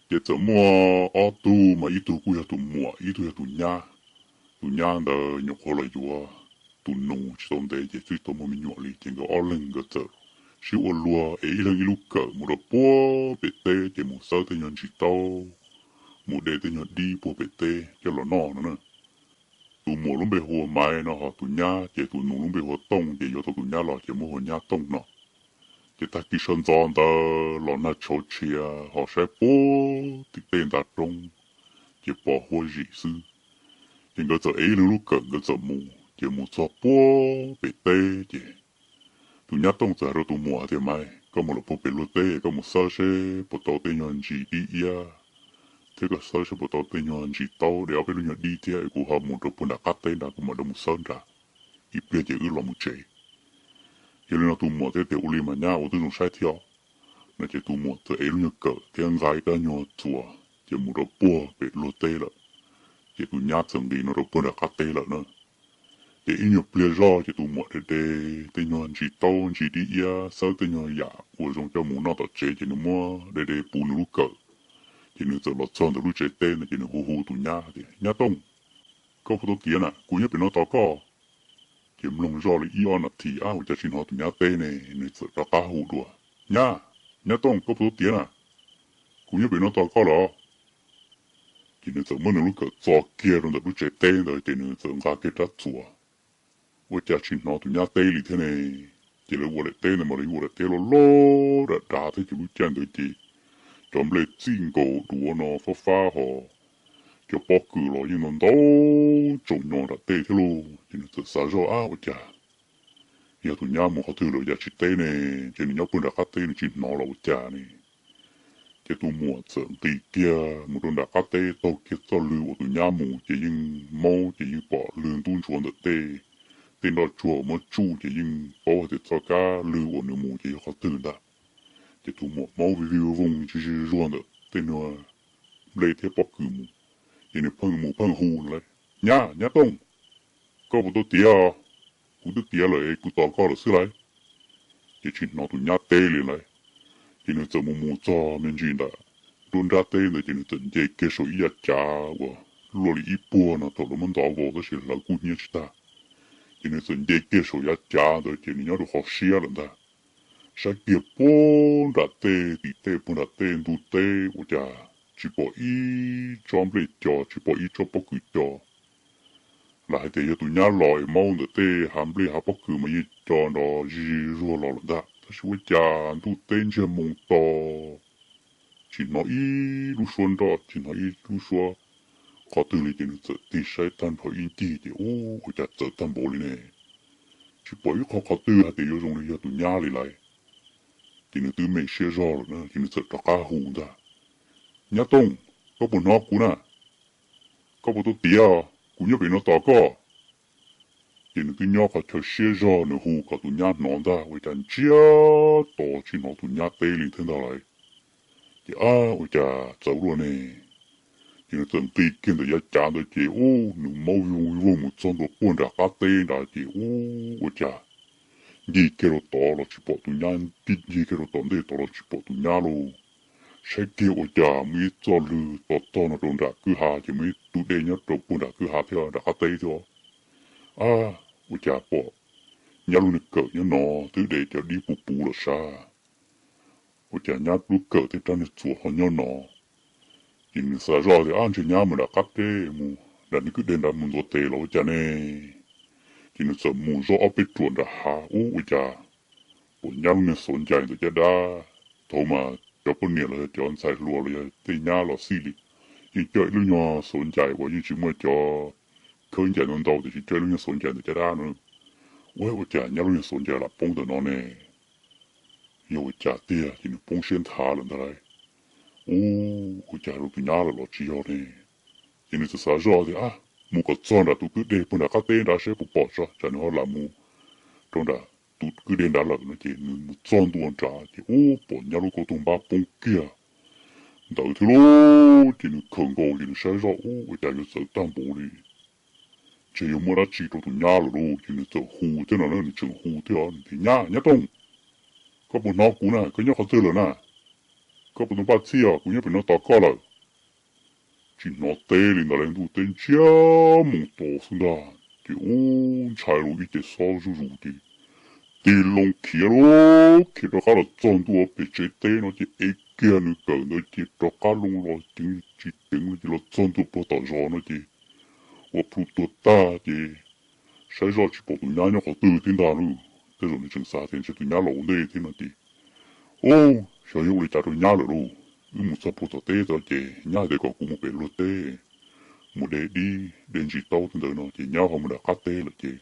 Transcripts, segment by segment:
Ces txawm muaj ob tug mas ib tug kuj yog tus muam ib tug yog tus nyab. Tus nyab ntawd nyuam qhuav los yuav tus nus tsis tau ntev ces twb tau muaj me nyuam li ces nkawd ob leeg nkawd txawm sib ua luag es ib leeg ib lub kawm mus rau puag pem teb ces mus xawb tej nyuag ntsis taub, mus de tej nyuag dib puag pem teb coj los noj no na. Tus muam lub npe hu ua Maiv no ho tus nyab ces tus nus lub npe hu ua Tooj ces yuav tau tus nyab los ces muab hu ua Nyab Tooj no. Ces tag kis sawv ntxov ntawd los nag tshauv tshia ho saib puag tim tej ntav roob ces pom huab zim xwb. Ces nkawd txawm ev ib leeg lub kawm nkawd txawm mus ces mus txog puag pem teb ces tus nyab Tooj txawm hais rau tus muam hais tias, Maiv, koj mus lawm puag pem luag teb koj mus xawb seb puas tau tej nyuag ntsis dib iab thiab koj xawb seb puas tau tej nyuag ntsis taub de ob peb lub nyuag dib thiab es kuv ho mus rau puag nram qab teb nrad kuv mam rov mus xawb nrad, ib pliag ces wb los mus tsev. Yog li no tus muam thiaj tias, Ua li mas nyab ua twb zoo saib thiab no ces tus muam txawm ev lub nyuag kawm thiab nqa ib rab nyuag txuas ces mus rau puag pem luag teb lawm. Ces tus nyab txawm nqis no rau puag nram qab teb lawm na. Ces ib nyuag pliag zoj ces tus muam de de tej nyuag ntsis taub ntsis dib iab xawb tej nyuag yam uas zoo coj mus noj tom tsev ces nws muab de de puv nws lub kawm. Ces nws txawm los txog ntawm lub tsev teb ntawd ces nws hu hu tus nyab tias, Nyab Tooj, koj puas tau tiav na? Kuv nyob pem no tos koj. Ces mloog zoj li ib ob nas this, ab, ua cas tsis hnov tus nyab teb ne, nws txawm rov qab hu dua, Nyab, Nyab Tooj, koj puas tau tiav na? Kuv nyob pem no tos koj los. Ces nws txawm muab nws lub kawm txo kiag rau ntawm lub tsev teb ntawd ces nws txawm nqa kiag rab txuas. Ua cas tsis hnov tus nyab teb li thiab ne? Ces lawv ua daim teb ntawd mas lawv ua daim teb loj loj dav dav thiab ces lub caij ntawd ces cov nplej txij nkaus duav no fab fab ho cov pob kws los yeej ntau ntau tsaus nyo nram tej thiab lauj. Ces nws txawm xav zoj, ab, ua cas yog tus nyab mus qhov twg lawm cas tsis teb ne? Ces nws nyob puag nram qab teb nws tsis hnov los ua cas ne? Ces tus muam txawm nqis kiag mus rau nram qab teb taug kiag txoj lw uas tus nyab mus ces yeej maub ces yeej pom lw ntub ntsuav ntawm tej, tej nroj tsuag uas muab tsuj ces yeej paub hais tias txoj kab lw uas nws mus ces yog qhov twg ntag. Ces tus muam maub vij vij voog tsis zuag ntawm tej nyuag nplej thiab pob kws mus, ces nws pheej mus pheej hu no lauj, Nyab, Nyab Tooj, koj puas tau tiav? Kuv twb tiav lawm es kuv tos koj lawm xwb lauj. Ces tsis hnov tus nyab teb li lauj. Ces nws txawm mus mus txog me ntsis ntawm nruab nrab teb ntawd ces nws txawm nce kiag saum ib yav cav uas luaj li ib puag no thaum lawv muab ntov vau tab sis hlawv kub hnyiab tsis tag. Ces nws txawm nce kiag saum yav cav ntawd ces nws nyob rau qhov siab lawm ntag. Saib kiag puag nram tej tim tej puag nram tej ntug teb ua cas tsis pom ib tsob nplej co tsis pom ib tsob pob kws co. Lam hais tias yog tus nyab los es maub ntawm tej hav nplej hav pob kws mas yeej co nrov zig zuag los lawm ntag tab sis ua cas ntuj teb ntsiag moo to tsis hnov ib lub suab nroj tsis hnov ib lub suab qhov twg li ces nws txawm tig saib tag nrho ib ncig ces ua cas txawv tag npaum li ne. Tsis pom ib qho qhov twg hais tias yuav zoo li yog tus nyab li lauj. Ces nws twb me siab zog lawm na ces nws txawm rov qab hu ntag, Nyab Tooj, koj puas hnov kuv na? Koj puas tau tiav? Kuv nyob pem no tos koj. Ces nws twb nyob qhov chaw siab zog nws hu kom tus nyab hnov ntag ua cas ntsiag to tsis hnov tus nyab teb li thiab ntag lauj. Ces ab ua cas txawv luaj ne. Ces nws txawm nqis kiag ntawm yav cav ntawd ces ub nws maub vij voog vij voog mus txog ntua puag nram qab teb nrad ces ub ua cas ncig kiag rau tod los tsis pom tus nyab, ncig kiag rau tom ntej tod los tsis pom tus nyab lauj. Saib kiag ua cas muaj ib txoj lw to tog no rau nram kwj ha ces muaj ib tug dej nyob rau puag nram kwj ha thiab nram qab teb thiab. Ab ua cas pom nyab lub niag kawm nyob no twb de cov dib puv puv los sav. Ua cas nyab lub kawm thiab rab niag txuas ho nyob no. Ces nws xav zoj tias ab ntshe nyab mus nram qab teb mus nram niag kwj deg nrad mus ntxuav tes los ua cas ne. Ces nws txawm mus zoj ob peb ruam nram hav ub ua cas pom nyab lub niag xauv ncais ntawm caj dab. Thaum mas cov poj niam los yog cov ntxhais hluas los yog tej nyab los xij li yeej coj ib lub nyuag xauv ncais uas yeej tsis muaj cov khawb ncais ntau ntau tiam sis coj ib lub nyuag xauv ncais ntawm caj dab no. Ua ua cas nyab lub niag xauv ncais lam poob ntawm no ne. Yog ua cas tiag ces nws poob siab nthav lawm ntag lauj. Ub ua cas rau tus nyab lawm los tsis yog ne. Ces nws txawm xav zoj tias ab mus kom txog nram tus kwj deg puag nram qab teb nrad saib puas pom tso tsam nws ho lam mus rau nram tus kwj deg nrad lawm no ces nws mus txog ntua nrad ces ub pom nyab lub kauj toog npab poob kiag ntawd thiab lauj. Ces nws khawm nkaus ces nws saib zoj ub ua cas yuav txawv tag npaum li. Ntshe yuav muaj dab tsi rau tus nyab lawm lauj ces nws txawm hu thiab no na nws tseem hu thiab nws tias nyab, nyab Tooj, koj puas hnov kuv na, koj nyob qhov twg lawm na? koj puas tau npaj txhij os, kuv nyob pem no tos koj lawm. Tsis hnov teb li ntawd, ntuj teb ntsiag mus to xwb ntag ces ub ntshai los ib ce xob zuj zus ces tig loo khiav lauj, khiav rov qab los txog ntua pem tsev teb no ces ev kiag nws kawm ntawd ces rov qab loo los ceev tsis ceev no ces los txog ntua puag tom zos no ces ua plhu tuag tag ces saib zoj tsis pom tus nyab nyob qhov twg thiab ntag lauj. Tej zaum nws tseem xav tias ntshe tus nyab los ua ntej thiab no ces, Ub, xyov yog ua li cas rau nyab lawm lauj. Wb mus txog puag tom teb tod ces nyab hais tias kom kuv mus pem luag teb mus de dib de ntsis taub ntawd no ces nyab ho mus nram qab teb lawm ces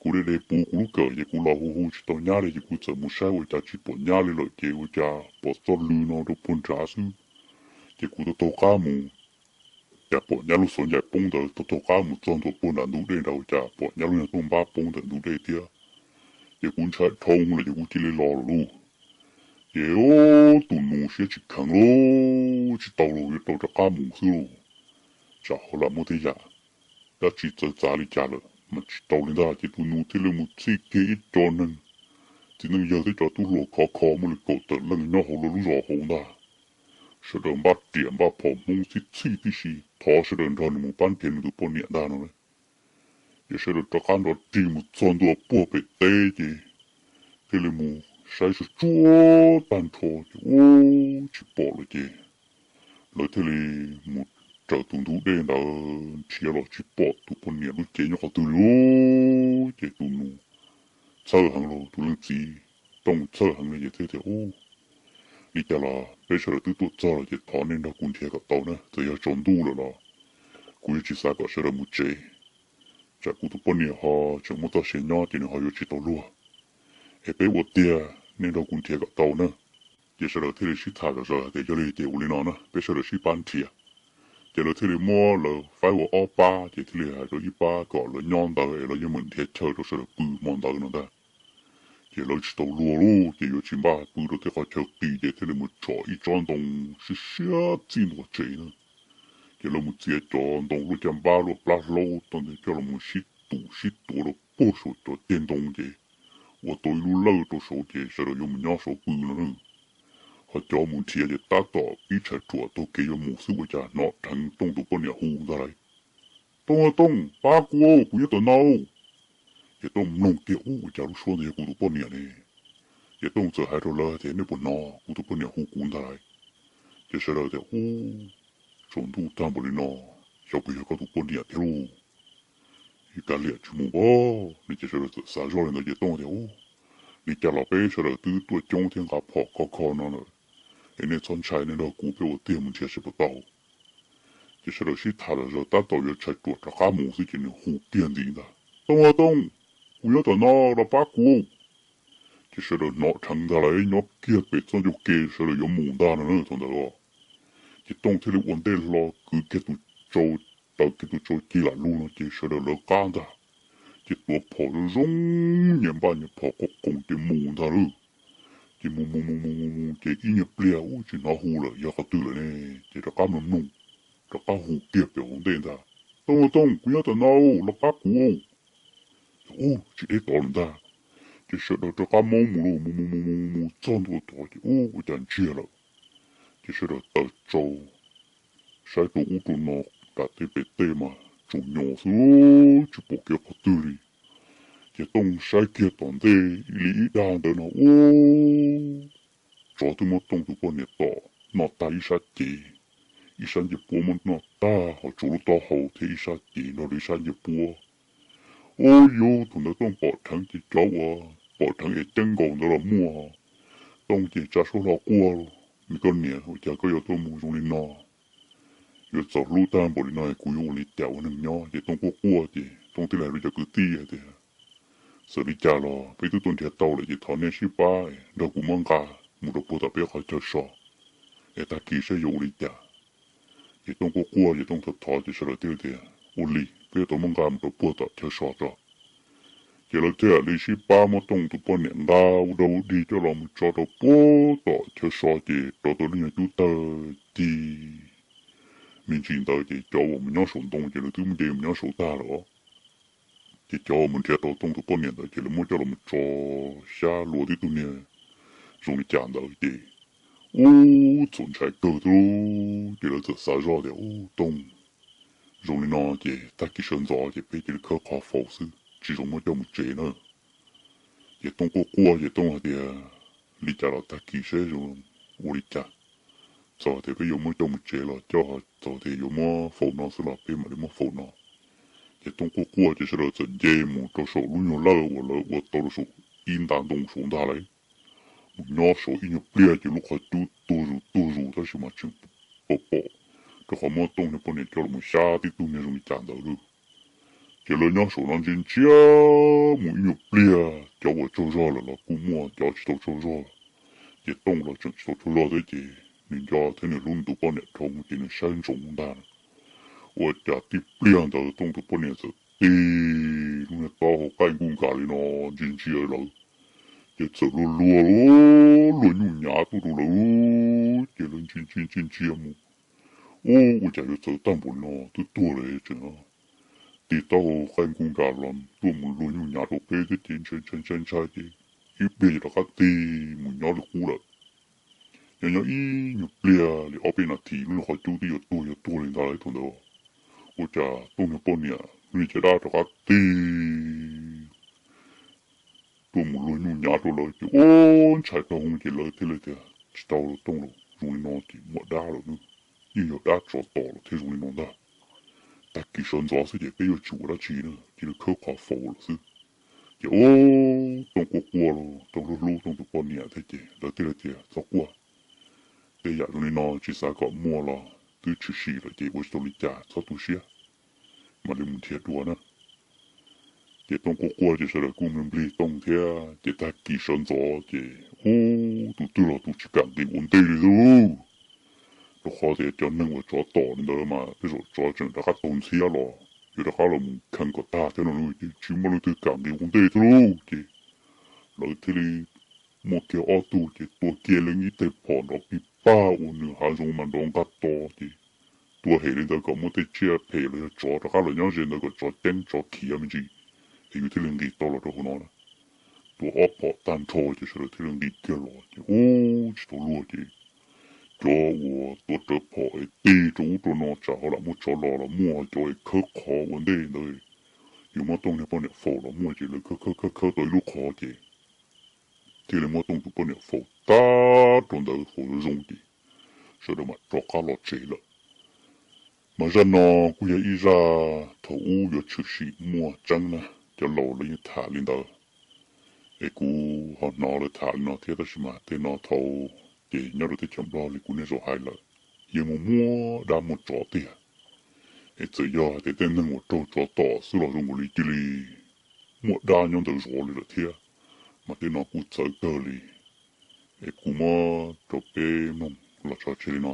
kuv de de puv kuv lub kawm ces kuv los hu hu tsis tau nyab li ces kuv txawm mus saib ua cas tsis pom nyab li lawm ces ua cas pom txoj lw no rau puag nrad xwb. Ces kuv taug taug qab mus, cas pom nyab lub xov ncaim poob ntawd, taug taug qab mus txog ntua puag nram ntug dej nrad ua cas pom nyab lub niag tooj npab poob ntawm ntug dej thiab. Ces kuv ntshai dhau lawm ces kuv cia li los lawm lauj. Ces tus nus siab tsis kheev lauj, tsis tau lauj, yuav tau rov qab mus xwb lauj. Tsam ho lam muaj tej yam dab tsi txawv txav li cas lawm mas tsis tau li ntag ces tus nus thiaj li mus txhij kiag ib co neeg txiv neej yawg thiab cov tub hluas khov kho muaj li kaum tawm leej nyob hauv lawv lub zos hauv ntag. Sawv daws npaj riam npaj phom hmoob txhij txhij tib si thov sawv daws nrog nws mus pab nrhiav nws tus poj niam ntag no. Ces sawv daws rov qab nrov rig mus txog ntua puag pem teb ces thiaj li mus saib tsuag tsuag tag nrho ces ub tsis pom lawm ces lawv thiaj li mus raws tus ntug dej ntawd nrhiav los tsis pom tus poj niam lub cev nyob qhov twg li. Ces tus nus txhawj heev los tus leej txiv tooj txhawj heev li ces thiaj tias, Ub, li cas los peb sawv daws twb tuaj txog lawm ces thov nej nrog kuv nrhiav kom tau na, txawm yog tsaus ntuj lawm los kuv yuav tsis xav kom sawv daws mus tsev, tsam kuv tus poj niam ho tseem muaj txoj sia nyob ces nws ho yuav tsis tau luag. Es peb ua tiag, nej nrog kuv nrhiav kom tau na. Ces sawv daws thiaj li sib tham zom zaws hais tias yog li ces ua li no na, peb sawv daws sib pab nrhiav. Ces lawv thiaj li muab lawv faib ua ob pab ces thiaj li hais rau ib pab kom lawv nyob ntawd es lawv yeej meem nrhiav chaw rau sawv daws pw hmo ntawd no ntag. Ces lawv tsis tau luag lauj ces yuav tsis npaj pw rau tej qhov chaw qis ces thiaj li mus tsom ib tsob ntoo siab siab txij ntua tsev na. Ces lawv mus txiav cov ntoo luaj caj npab luaj plab hlaub tau ntawd coj los mus sib tus sib tuav rau puag saum cov ceg ntoo ces ua tau ib lub lawj rau saud ces sawv daws yuav mus nyob saud pw no na. Ho cov mus nrhiav ces tab tom pib tshais ruam taug kev yuav mus xwb ua cas hnov dheev Tooj tus poj niam hu ntag lauj, Tooj, Tooj, pab kuv, kuv nyob tom no. Ces Tooj mloog kiag ub ua cas lub suab ntawd yog kuv tus poj niam ne. Ces Tooj txawm hais rau lawv tias, Nej puas hnov kuv tus poj niam hu kuv ntag lauj? Ces sawv daws tias, Ub, tsaus ntuj tag npaum li no, xyov puas yog koj tus poj niam thiab lauj. Kav liam tsis mus pab no. Ces sawv daws txawm xav zoj li ntawd ces Tooj tias, Ub, li cas los peb sawv daws twb tuaj coob thiab nqa phom khov kho no lawm, es nej txhob ntshai, nej nrog kuv peb ua tiag mus nrhiav seb puas tau. Ces sawv daws sib tham zom zaws tab tom yuav tshais ruam rov qab mus xwb ces nws hu kiag ntxiv ntag, Tooj, Tooj, kuv nyob tom no, los pab kuv. Ces sawv daws hnov dheev ntag lauj, nyob kiag pem txoj ncauj ke sawv daws yuav mus ntag no na thaum ntawd os. Ces Tooj thiaj li ua ntej hlo kwv kiag tus tsau, taws kiag tus tsau ci lam lug no ces sawv daws lawv qab ntag. Ces tuav phom zoo zoo, nyias npaj nyias phom qoom qoos ces mus ntag lauj. Ces mus mus mus mus mus mus ces ib nyuag pliag ub tsis hnov hu lawm, yog qhov twg lawm ne? Ces rov qab mloog mloog, rov qab hu kiag pem hauv ntej ntag, Tooj, Tooj, kuv nyob tom no, los pab kuv. Ub, tsis deb tod lawm ntag. Ces sawv daws rov qab mob mus lauj, mus mus mus mus mus txog ntua tod ces ub ua cas ntsiag lawm. Ces sawv daws taws tsau saib rau ub rau no, nram tej pem tej mas tsaus nyo xwb, tsis pom kev qhov twg li. Ces Tooj saib kiag tom ntej li ib dag ntawd no ub, tsov twb muab Tooj tus poj niam tom noj tag ib sab cev, ib sab ncej puab muab noj tag, ho tsuas lub taub hau thiab ib sab cev nrog rau ib sab ncej puab. Ub, yus thaum ntawd Tooj pom dheev ces cov uas pom dheev es ceeb nkaus ntawd los muaj. Tooj ces tsa suab hlo quaj, Me koj niam, ua cas koj yuav tuaj mus zoo li no? Yuav txaus hlub tag npaum li no kuv yuav ua li cas ua neeg nyob? Ces Tooj quaj quaj ces Tooj thiaj li hais rau cov kwv tij hais tias, Txawm li cas los peb twb tuaj nrhiav tau lawm ces thov nej sib pab nrog kuv muab nqa mus rau puag tom peb qhov chaw so, es tag kis saib yuav ua li cas. Ces Tooj quaj quaj ces Tooj thov thov ces sawv daws thiaj tias, Ua li, peb yuav tau muab nqa mus rau puag tom chaw so tso. Ces lawv thiaj li sib pab muab Tooj tus poj niam nqa ua dog ua dig coj los mus tso rau puag tom chaw so ces rau tau lub nyuag cub tawg ci me ntsis ntawd ces cov uas mus nyob saum ntoo ces lawv twb muab nce mus nyob saud tag lawm. Ces cov uas mus nrhiav tau Tooj tus poj niam ntawd ces lawv muab coj los mus tso xyab luag tib tug niag zoo li cas ntawd ces Ub, txaus ntshai kawg thiab ces lawv txawm xav zoj tias, Ub, Tooj, zoo li no ces tag kis sawv ntxov ces peb cia li khawb qhov faus xwb, tsis zoo muab coj mus tsev na. Ces Tooj quaj quaj ces Tooj hais tias, Li cas los tag kis seb zoo ua li cas. Txawm tias peb yuav muab coj mus tsev los coj, txawm tias yuav muab faus no xwb los peb mam li muab faus no. Ces Tooj quaj quaj ces sawv daws txawm nce mus rau saum lub nyuag lawj uas lawv ua tau rau saum ib nta ntoo saud ntag lauj. Mus nyob saud ib nyuag pliag ces lub qhov cub tuag zus tuag zus tab sis mas tseem pom pom, rau qhov muab Tooj niag poj niam coj los xyab tib tug niag zoo li cas ntawd lauj. Ces lawv nyob saum no ntsia ntsia mus ib nyuag pliag, cov uas tsaug zog lawm los kuj muaj, cov tsis tau tsaug zog ces Tooj los tseem tsis tau tsaug zog thiab ces nws nco thiab nws hlub nws tus poj niam dhau ces nws saib ntsoov ntag. Ua cas tib pliag ntawd Tooj tus poj niam txawm tig lub niag taub hau qaij nkuj nkas li no ntsia ntsia lawv, ces txawm luag luag, luag nyuj nyav tuaj rau lawv, ces lawv ntsia ntsia ntsia ntsia mus, ub, ua cas yuav txawv tag npaum li no twb tuag lawm tseem tig taub hau qaij nkuj nkas los tuaj mus luag nyuj nyav rau peb thiab ces ntshai ntshai ntshai ntshai ces ib pliag ces rov qab tig mus nyob li qub lawm. Nyob nyob ib nyuag pliag li ob peb nas this lub qhov cub twb yuav tuag yuav tuag li ntag lauj thaum ntawd. Ua cas Tooj niag poj niam li caj dab rov qab tig tuaj mus luag nyuj nyav rau lawv ces ub, ntshai dhau hwv ces lawv thiaj li tias, Tsis tau lauj Tooj lauj, zoo li no ces muaj dab lawm, yeej yog dab tsov tom lawm thiaj zoo li no ntag. Tag kis sawv ntxov xwb ces peb yuav tsis ua dab tsi na, cia li khawb qhov faus lawm xwb. Ces ub, Tooj quaj quaj los Tooj hlub hlub Tooj tus poj niam thiab ces lawv thiaj li tias, Txhob quaj, tej yam zoo li no tsis xav kom muaj los twb tshwm sim lawm ces ua tsis tau li cas, txhob tu siab, mam li mus nrhiav dua na. Ces Tooj quaj quaj ces sawv daws kuj nplig nplig Tooj thiab ces tag kis sawv ntxov ces ub, tus twg los tus tsis kam nqis ua ntej li xwb lauj. Rau qhov tias cov neeg uas tsov tom li ntawd mas tej zaum tsov tseem rov qab taug ntxhiab los yuav rov qab los mus kheej kom tag thiab no ces tsis muaj leej twg kam nqis ua ntej thiab lauj. Ces lawv thiaj li muaj kiag ob tug ces tua kiag leej ib teg phom nrov pig pag ua nws hav zoov mas nrov nqaj to ces tua hem li ntawd kom muaj tej tsiaj phem los yog tsov rov qab los nyob ze ntawd kom tsov ceeb tsov khiav me ntsis, es yus thiaj li nqis tau los rau hauv no na. Tua ob phom tag nrho ces sawv daws thiaj li nqis kiag los ces ub, tsis tau luag ces cov uas tuav rawv phom es tig rau ub rau no tsam ho lam muaj tsov los los muaj, cov es khawb qhov ua ntej ntawd yuav muab Tooj niag poj niam faus los muaj ces lawv khawb khawb khawb khawb tau ib lub qhov ces thiaj li muab Tooj tus poj niam faus tag rau ntawd faus zoo zoo ces sawv daws mam rov qab los tsev lawm. Mas zaj no kuj yog ib zaj thaum ub yuav tshwm sim muaj tseeb na, cov laus lawv yeej tham li ntawd. Es kuv ho hnov lawv tham li no thiab tab sis mas tej no thaum ces nyob rau teb chaws Nplog li kuv niaj zaus hais lawm, yeej muaj muaj dab muaj tsov tiag. Es txawm yog hais tias tej neeg uas raug tsov tom xwb los zoo nkaus li cia li muaj dab nyob ntawd zov li lawm thiab, mas tej no kuj txawv kawg li. Es kuv muab rau peb mloog los tso tseg li no